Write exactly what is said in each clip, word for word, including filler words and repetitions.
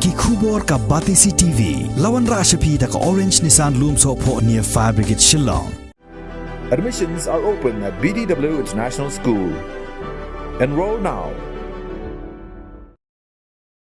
Ki khubor ka Batesi T V. La wanrah sha phi da ka Orange Nissan Lumsohphoh near Fire Brigade Shillong. Admissions are open at B D W International School. Enroll now.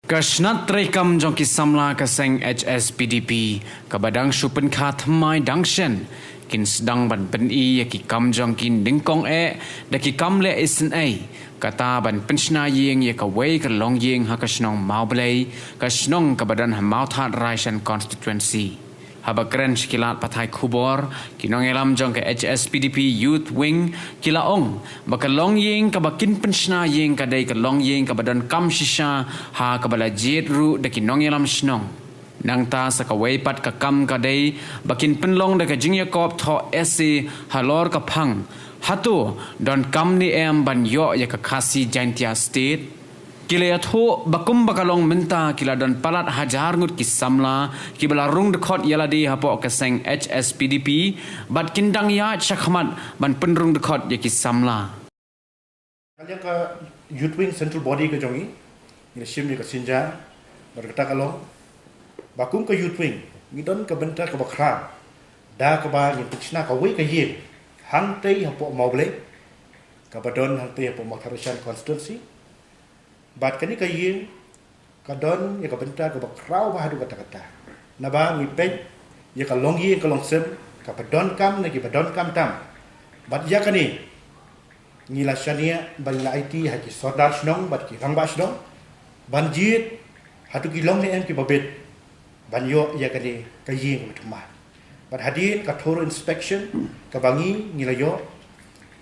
Ka shnat treikam jong ki samla ka seng H S P D P kaba dang shu pynkha thymmai dang shen kin sdang ban pyni ïa ki kam jong ki nyngkong eh da ki kam leh isynei, kata ban pynshna ïing ïa kawei ka longïing ha ka shnong Mawblei, ka shnong kaba don ha Mawthadraishan constituency. Haba kren sha ki lad pathai khubor, ki nongïalam jong ka H S P D P Youth Wing ki la ong ba ka longïing kaba kin pynshna ïing ka dei ka longïing kaba donkam shisha ha kaba la jied ruh da ki nongïalam shnong. Nangta sa kawei pat ka kam ka dei ba kin pynlong da ka jingïakop thoh essay halor ka phang, hato donkam ne em ban ïoh ïa ka Khasi Jaintia State? Ki la ïathuh ba kumba ka long mynta ki la don palat hajar ngut ki samla kiba la rung dkhot ïa lade hapoh ka seng H S P D P bad kin dang ïaid shakhmat ban pynrung dkhot ïa ki samla. Ka liang ka Youth Wing Central Body ka jong ngi, ngi la shim ïa ka synjam bad kata ka long ba kum ka Youth Wing ngi don ka bynta kaba khraw da kaba ngin pynshna kawei ka ïing hangtei hapoh Mawblei, kaba don hangtei hapoh Mawthadraishan constituency. Bad kane ka ïing ka don ïa ka bynta kaba khraw bha haduh katta katta. Naba ngi peit ïa ka longïing ka longsem kaba donkam na kiba donkam tam. Bad ïa kane ngi la shaniah ba ngi la aiti ha ki sordar shnong bad ki rangbah shnong ban jied hato ki long ne em kiba bit ban ïoh ïa kane ka ïing kaba thymmai. Bad hadien ka thorough inspection kaba ngi ngi la ïoh,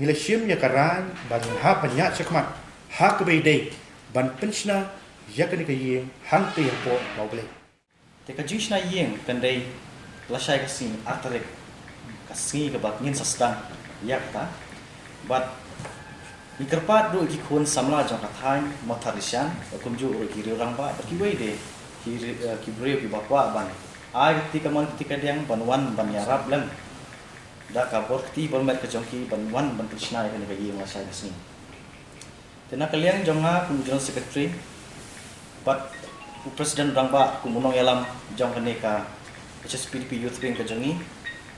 ngi la shim ïa ka rai ba ngin hap ban ïaid shakhmat ha kaba ïadei ban pynshna ïa kane ka ïing hangtei hapoh Mawblei. Te ka jingshna ïing kan dei lashai ka sngi, ar tarik, ka sngi kaba ngin sa sdang ïa kata. Bad ngi kyrpad ruh ïa ki khun samla jong ka thaiñ Mawthadraishan, kumjuh ruh ïa ki riew rangbah bad kiwei de ki ri-, eh, ki briew kiba kwah ban ai ka kti kamon kti kadiang ban wan ban ïarap lem da ka bor kti bor met ka jong ki ban wan ban pynshna ïa kane ka ïing lashai ka sngi. Te na ka liang jong nga kum u General Secretary bad u President rangbah kum u nongïalam jong kane ka H S P D P Youth Wing ka jong ngi,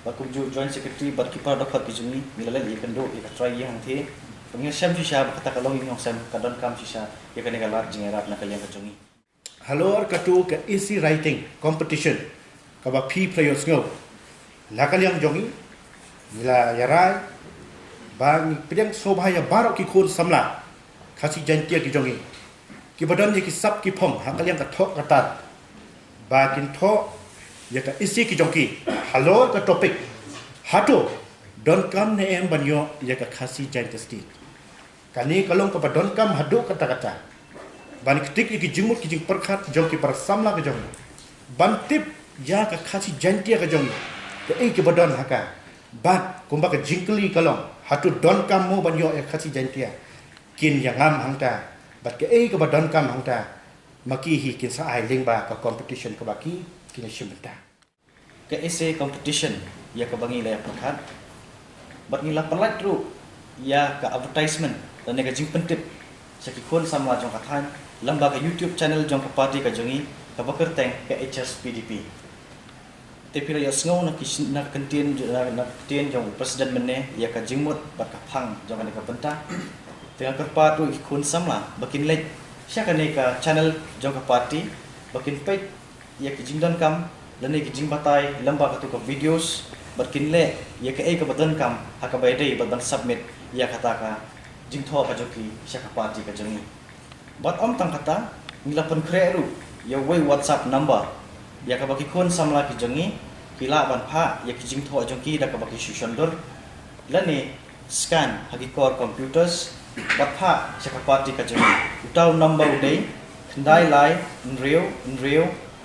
bad kumjuh u Joint Secretary bad ki para dkhot ki jong ngi, ngi la leit ïakynduh ïa ka trai ïing hangthie. Ngi la shem shisha ba kata ka longïing longsem ka donkam shisha ïa kane ka lad jingïarap na ka liang ka jong ngi. Halor kato ka essay writing competition kaba phi phi la ïohsngew, na ka liang jong ngi ngi la ïarai ba ngi pdiang sngewbha ïa baroh ki khun samla Khasi Jaintia ki jong ngi kiba don ïa ki sap ki phong ha ka liang ka thoh ka tar ba kin thoh ïa ka essay ki jong ki halor ka topic, hato donkam ne em ban ïoh ïa ka Khasi Jaintia State. Kane ka long kaba donkam haduh katta katta ban ktik ïa ki jingmut ki jingpyrkhat jong ki para samla ka jong ngi, ban tip ïa ka Khasi Jaintia ka jong ngi, kaei kaba don ha ka. Bad kumba ka jingkylli ka long, hato donkam mo ban ïoh ïa ka Khasi Jaintia? Kin ïa ngam hangta. Bad kaei kaba donkam hangta, ma ki hi kin sa ai lyngba ka competition kaba ki kin ïa shim bynta. Ka essay competition ïa kaba ngi la ïa pyrkhat bad ngi la pynlait ruh ïa ka advertisement lane ka jingpyntip sha ki khun samla jong ka thaiñ lyngba ka YouTube channel jong ka party ka jong ngi kaba kyrteng ka H S P D P. Te phi la ïohsngew na ki syn-, na ka ktien, na, na ka ktien jong u president mynne ïa ka jingmut bad ka phang jong kane ka bynta. Te nga kyrpad ruh ïa ki khun samla ba kin leit sha kane ka channel jong ka party ba kin peit ïa ki jingdonkam lane ki jingbatai lyngba kato ka videos bad kin leh ïa kaei kaba donkam ha kaba ïadei bad ban submit ïa kata ka jingthoh ka jong ki sha ka party ka jong ngi. Bad ym tang kata, ngi la pynkhreh ruh ïa uwei u WhatsApp number ïa kaba ki khun samla ki jong ngi ki lah ban phah ïa ki jingthoh jong ki da kaba ki shu shon dur lane scan ha ki kor computers bad phah sha ka party ka jong ngi. Uta u number u dei khyndai lai hynriew hynriew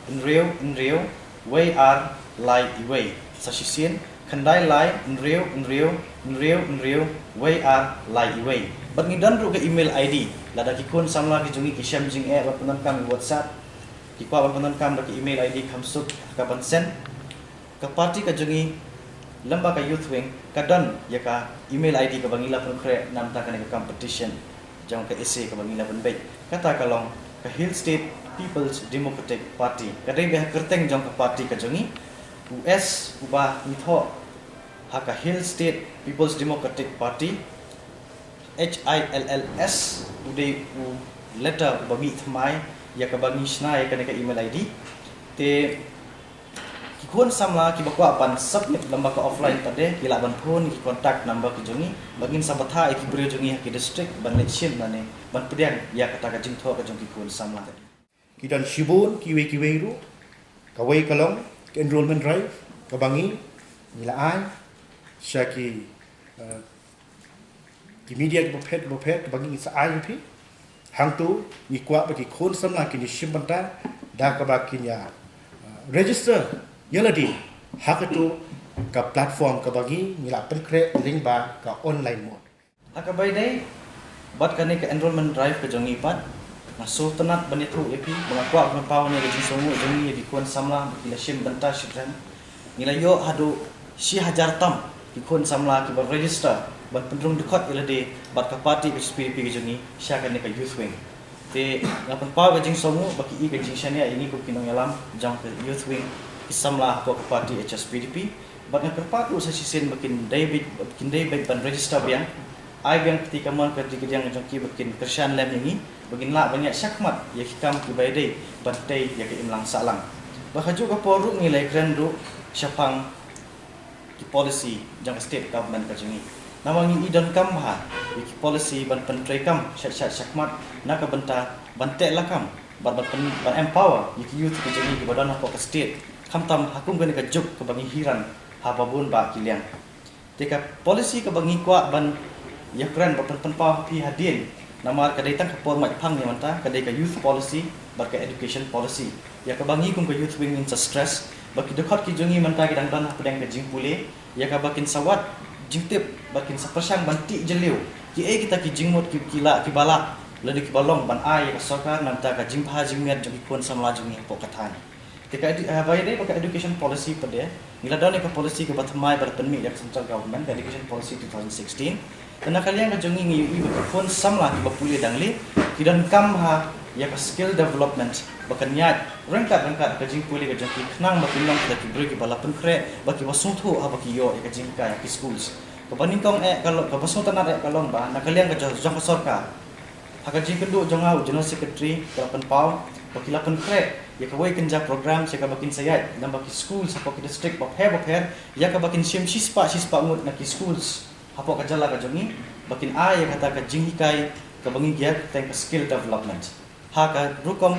hynriew hynriew wei ar lai iwei. Sa shisien, khyndai lai hynriew hynriew hynriew hynriew wei ar lai iwei. Bad ngi don ruh ka email I D, lada ki khun samla ki jong ngi ki shem jingeh ban pyndonkam ïa WhatsApp, ki kwah ban pyndonkam da ka email I D kham suk ha ka ban send. Ka party ka jong ngi lyngba ka Youth Wing ka don ïa ka email I D kaba ngi la pynkhreh na bynta kane ka competition jong ka essay kaba ngi la pynbeit. Kata ka long Ka Hill State People's Democratic Party ka dei bad ha kyrteng jong ka party ka jong ngi, u S uba ngi thoh ha ka Hill State People's Democratic Party, H I L L S, u dei u letter uba mih thymmai ïa kaba ngi shna ïa kane ka email I D. Te ki khun samla kiba kwah ban submit lyngba ka offline pat de ki lah ban phone ki contact number ki jong ngi, ba ngin sa bthah ïa ki briew jong ngi ha ki district ban leit shim lane ban pdiang ïa kata ka jingthoh ka jong ki khun samla. Ki don shibun kiwei kiwei ruh. Kawei ka long ka enrollment drive kaba ngi ngi la ai sha ki, eh, ki media kiba phet kiba phet kaba ngi sa ai ïa phi. Hangto ngi kwah ba ki khun samla kin ïa shim bynta da kaba kin ïa, eh, register ïa lade ha kato ka platform kaba ngi ngi la pynkhreh lyngba ka online mode. Ha kaba ïadei bad kane ka enrollment drive ka jong ngi pat, nga sngewtynnat ban ïathuh ïa phi ba nga kwah ban pynpaw ïa ka jingsngewnguh jong ngi ïa ki khun samla ba ki la shim bynta shitrhem. Ngi la ïoh haduh shi hajar tam ki khun samla kiba register ban pynrung dkhot ïa lade bad ka party H S P D P ka jong ngi sha kane ka Youth Wing. Te nga pynpaw ka jingsngewnguh ba ki i ka jingshaniah ïa ngi kum ki nongïalam jong ka Youth Wing, ki samla hapoh ka party H S P D P. Bad nga kyrpad ruh sa shisien ba kin dei beit, kin dei beit ban register biang. Ai biang kti kamon ka dei ka jong ki ba kin kyrshan lem ïa ngi ba ngin lah ban ïaid shakhmat ïa ki kam kiba ïadei ban tei ïa ka imlang sahlang. Bad ha kajuh ka por ruh ngi la ïakren ruh shaphang ki policy jong ka state government ka jong ngi. Namar ngi i donkam bha ïa ki policy ban pyntreikam shat shat shakhmat na ka bynta ban teh lakam bad ban pyn-, ban empower ïa ki youth ka jong ngi kiba don hapoh ka state, khamtam ha kum kane ka juk kaba ngi hiran ha ba bun bah ki liang. Te ka policy kaba ngi kwah ban ïakren bad ban pynpaw ha phi hadien, namar ka dei tang ka por maitphang ïa mynta, ka dei ka youth policy bad ka education policy. Ïa kaba ngi kum ka Youth Wing ngin sa stress ba ki dkhot ki jong ngi mynta ki dang don hapdeng ka jingpule, ïa kaba kin sa wad jingtip bad kin sa pyrshang ban tih jylliew kiei kita ki jingmut ki, ki lah, kiba lah lane kiba long ban ai ïa ka sorkar na bynta ka jingbha jingmiat jong ki khun samla jong ngi hapoh ka thaiñ. Te ka edu-, eh, ba ïadei bad ka education policy pat de, ngi la don ïa ka policy kaba thymmai ba la pynmih da ka central government, ka education policy two thousand sixteen. Te na ka liang ka jong ngi ngi ïohi ba ki khun samla kiba pule dang leh ki donkam bha ïa ka skill development ba kan ïaid ryngkat ryngkat ka jingpule ka jong ki khnang ba kin long kita ki briew kiba la pynkhreh bad kiba sngewthuh haba ki ïoh ïa ka jinghikai ha ki schools. Kaba nyngkong eh ka long, kaba sngewtynnat eh ka long ba na ka liang ka jong, jong ka sorkar, ha ka jingkynduh jong nga u General Secretary ka la pynpaw ba ki la pynkhreh ïa kawei kynja program sha kaba kin sa ïaid lyngba ki schools hapoh ki district bapher bapher, ïa kaba kin shim shispah shispah ngut na ki schools hapoh ka jylla ka jong ngi ba kin ai ïa kata ka jinghikai kaba ngi ïa kyrteng ka skill development. Ha ka rukom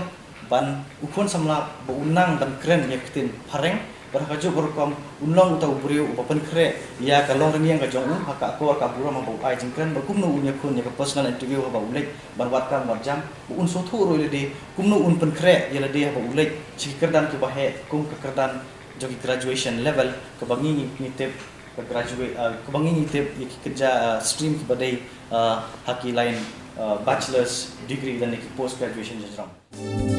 ban u khun samla ba u nang ban kren ïa ka ktien phareng, bad ha kajuh ka rukom un long uta u briew uba pynkhreh ïa ka longrynïeng ka jong u ha ka akor ka burom haba u ai jingkren, bad kumno un ïakhun ïa ka personal interview haba u leit ban wad kam wad jam, ba un sngewthuh ruh ïa lade kumno un pynkhreh ïa lade haba u leit sha ki kyrdan kiba heh kum ka kyrdan jong ki graduation level kaba ngi ngi tip ka graduate, ah, kaba ngi ngi tip ïa ki kynja, ah, stream kiba dei, ah, ha ki line, ah, bachelor's degree lane ki post graduation jrong.